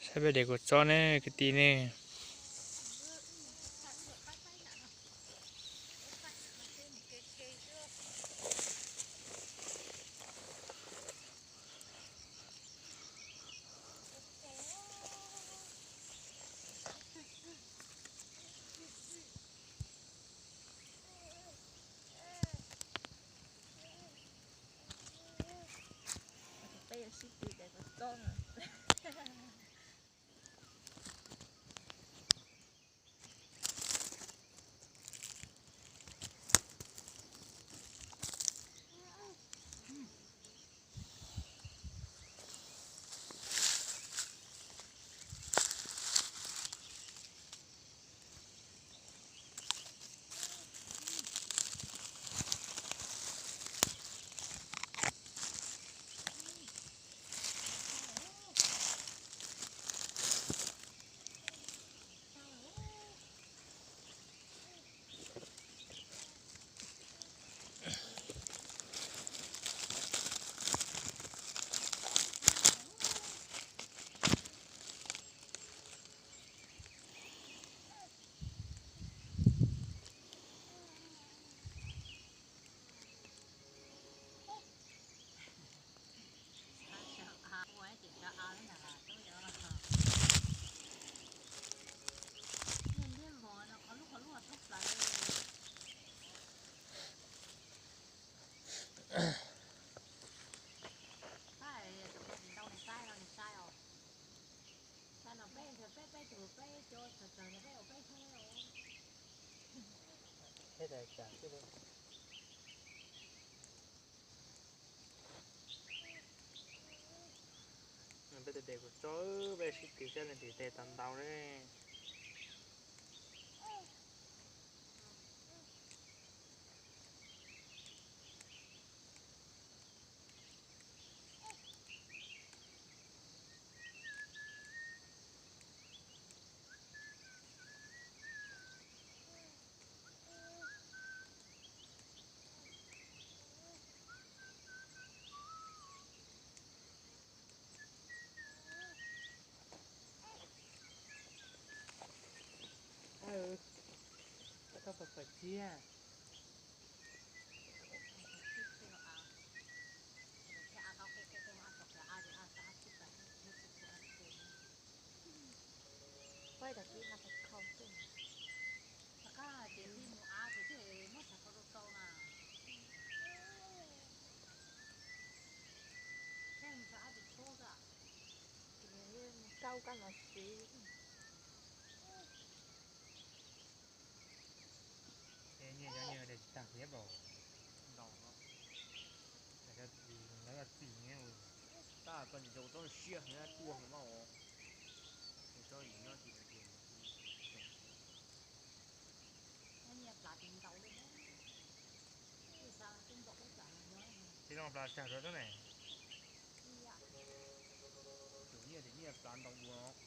Saib peb de kua txob ne kwv tij ne. Peb yuav sib tw de kua txob no. Peb tus de kuv tsob, peb sib tw saib leej twg de tau ntau ne. Koj pawg pawg txiag. Peb tag kis ha khau xwb. Rov qab ces pib mus av ces thiaj muab txhais ko rau tau na. Thiaj mus txhais av ces tshub xwb. Rau kab no siv. Nyias cov nyias daim tsis tag thiab npaum. Lawv txim tab koj ntsis rau tsob siab heev tuaj heev mas os. Tsob yim nyob tim no ces nyias plav tsis ntau li. Tsis zoo plav tsag rau tsob ne. Tus nyiaj tim nyiaj plav ntau dua os.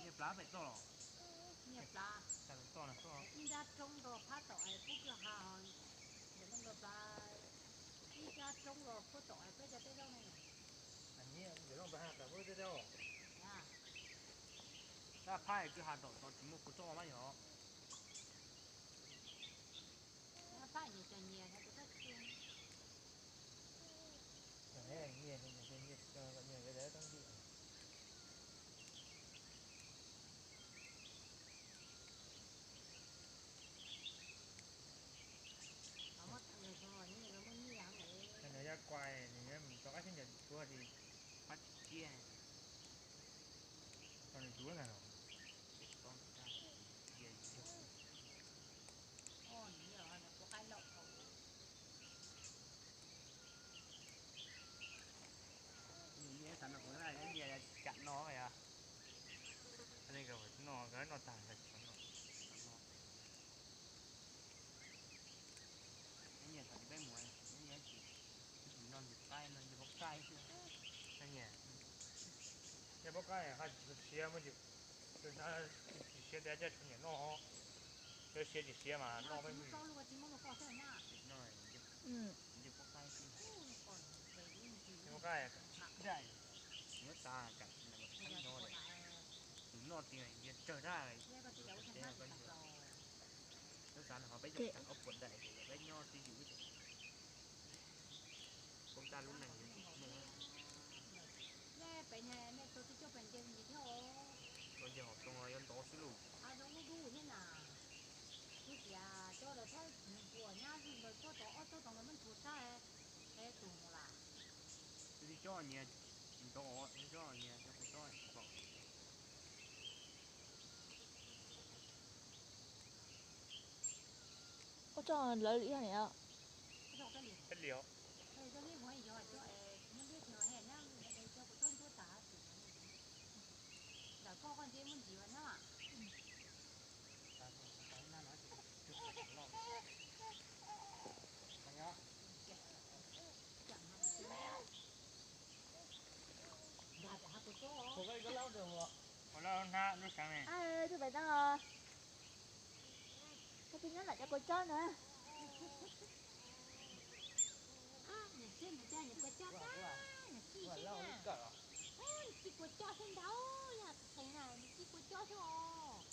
Nyiaj plav pem toj los? Nyiaj plav. Tsag pem toj no xwb. Ib nrab roob rau phab tom es pub kwj ha, ntawm no nkawd plav ib nrab roob rau phab tom es peb cov teb zaub ne. Ntawm no plav ha tom peb teb zaub. Tab phab es kwj ha tom tod tsis muaj kua txob mas yog. Nyiaj, nyiaj, nyiaj, nyiaj, nyiaj, nyiaj, nyiaj, nyiaj. Nws yog kuai, nws rov qab sib ncaws tsis tshuav li. Qab tsis ciaj. Nws tsuav ntag los. Nyiaj tav no kuv nyiaj cam no yog. No, no tag no. Nyiaj thaum peb mus, nyiaj tsis, tsis noj ntsis qaib no, nyiaj pob qaib xwb. Nyiaj pob qaib haj tsis siav, muaj tsis siav tias coj tshuav niam noj. Siab tsis siab mas noj peb mus. Noj tias ntsia tsawg dab. Lub xav no ho peb cov ob puas daim ces peb nyob twj ywm. Poob tag lub neej. Ua nce hom too yuav ntov xwb lauj. Twb tsis coj nyias ntov, coj qhov tso lawv li yog niam. Peb li os. Ua laj hnab lub seev ne. Koj twb nyob lam cov kua tsob na. Nws sib nws coj nws kua tsob, nws sib sib na. Nws sib kua tsob sib ntau, yog qhis na nws sib kua tsob sib os.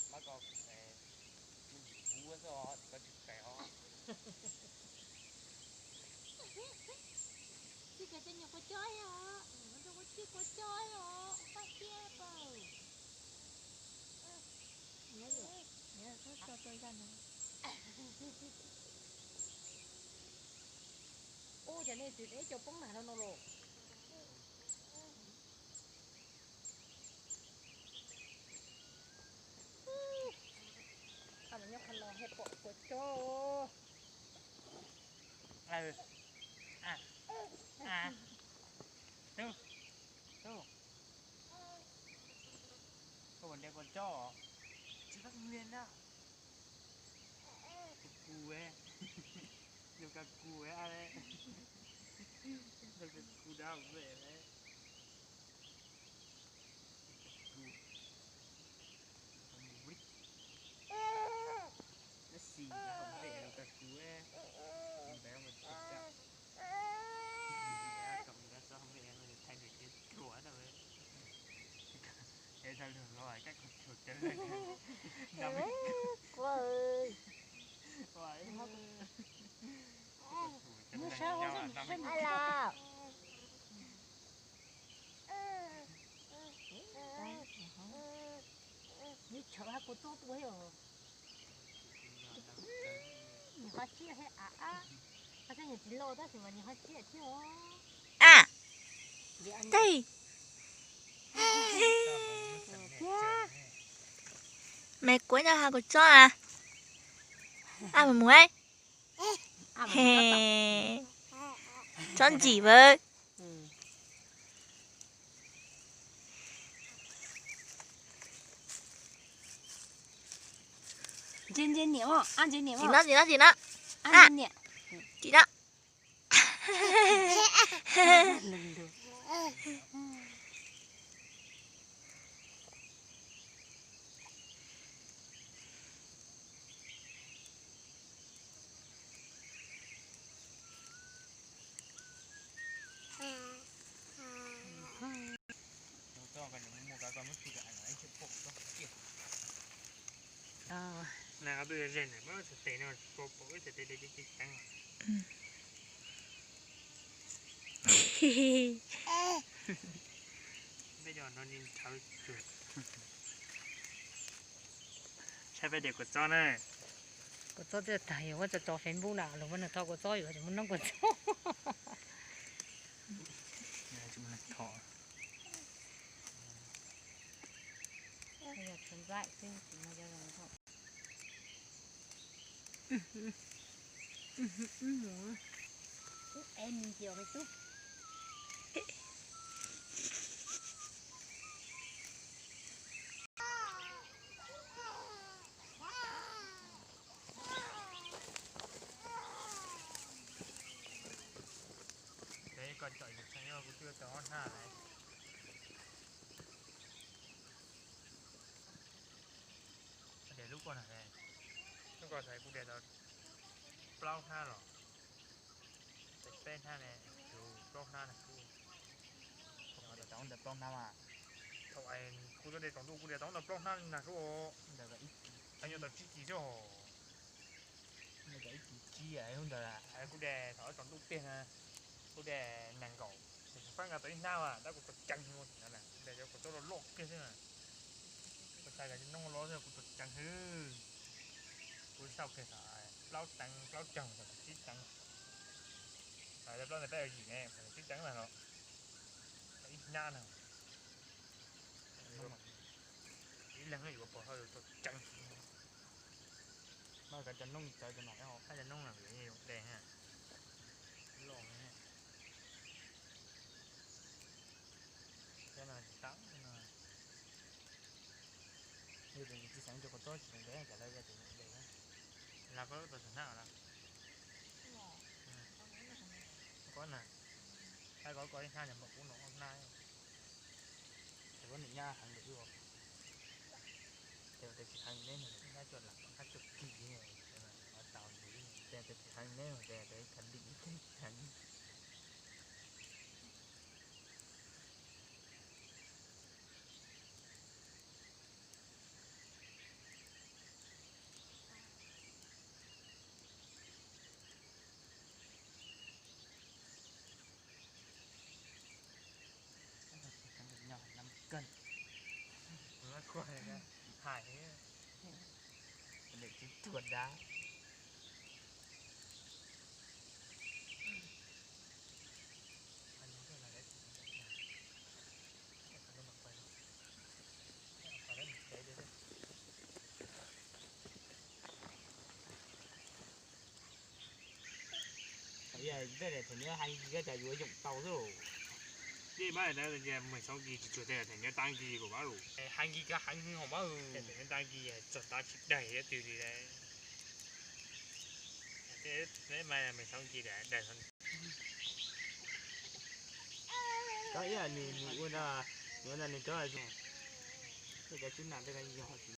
Sib kua tsob nyuag kua tsob os, nws rau kua txij kua tsob os, faj tiab paws. Ub, cas nej tsis de cov poob nag no no los? Ab, mas nyob qhov no thiaj pom kua tsob. Tub, tub, koj puas nrhiav kua tsob? Tsis pab nrhiav na. Kuv kuv, yus ka kuv a, yus ka kuv dab ve. Nab xis, nab hauv npe no koj kuv, npe mas tsis kam. Kom nab txob hauv npe no thaij nws siab ruam na. Es txog lwm los koj kuv tshua cawv lawm. Nab me kuv. Nab sab hauv nab me kuv. Nws tshawv hab kua txob tuaj os. Nws ho siab thiab a, a, ho txaj nws tsis loj tab sis mas nws ho siab thiab os. A, tej. Me kuv nyob ha kua tsob a. A, mus mus. He, tsob ntsim vawv. Ntsia ntsia niam, a ntsia niam, tsim no tsim no tsim no, a ntsia niam, tsim no. Saib peb de kua txob na. Kua txob twb tag, yuav muab tso tso Facebook na, luag muab nws tho kua txob, yuav tsis muab noj kua txob. Koj tsom yus tseem yog kuv twb tau ob hnab lawm. Koj de lub koj na, koj Koj xaiv kuv de tau plaub hnab los, peb hnab ne, plaub hnab na. Tau ntawm plaub hnab mas. Thaum kuv tau de tsaus ntuj kuv de tau ntawm plaub hnab na xwb. Ntawm ib kis, tau tsib kis xwb os. Ntawm ib kis tsib ntawd. Kuv de thaum tsaus ntuj tiag na, kuv de nees nkaum, faib nqa tau ib hnab mas tab kuv tau ceev no, kuv de cov kom txob loj loj kiag xwb na. Kuv xaiv cov noob loj xwb kuv tau ceev xwb. Kuv xauj kiag thaum plaub teev plaub caug thaum tsib teev. Plaub ntawd peb yim ne, tsib teev na los, ib hnab na. Ib leeg yuav pom hauj lwm tau ceev. Mas kav cov noob txawv cov no, kav cov noob no vim yuav de loj. Cov no tsis tau no. Yog tias tsis xeev rau kom txob tsis tau ntev ces lawv yuav tus de. Los koj lub tau txog hnab lawm. Koj na, thaij koj koj ib hnab ces npaum kuv no ob hnab. Ces koj niam nyab heev lawm. Ces ua tias tsis heev neb no, hnab cuaj lam hnab cuaj kis, tau ntxiv. Ces tias tsis heev neb no, ces tias tsis heev li, tsis heev. Nyob năm cân. Hais, để chín chuột đá. Tej daim them nyob hai kis koj cas yuav yoom tau xwb. Tej mab daim tias mười sáu kis tsis tshua tej daim them nyob tám kis kuv pab lus. Hai kis koj heev hwv hauv mab. Tej them nyob tám kis txog tav tsis daig twg li lawm. Tej mab mười sáu kis daig. Cov ib nws nws ua nws ua nws cov, tej cov tsub nas tej yog tsis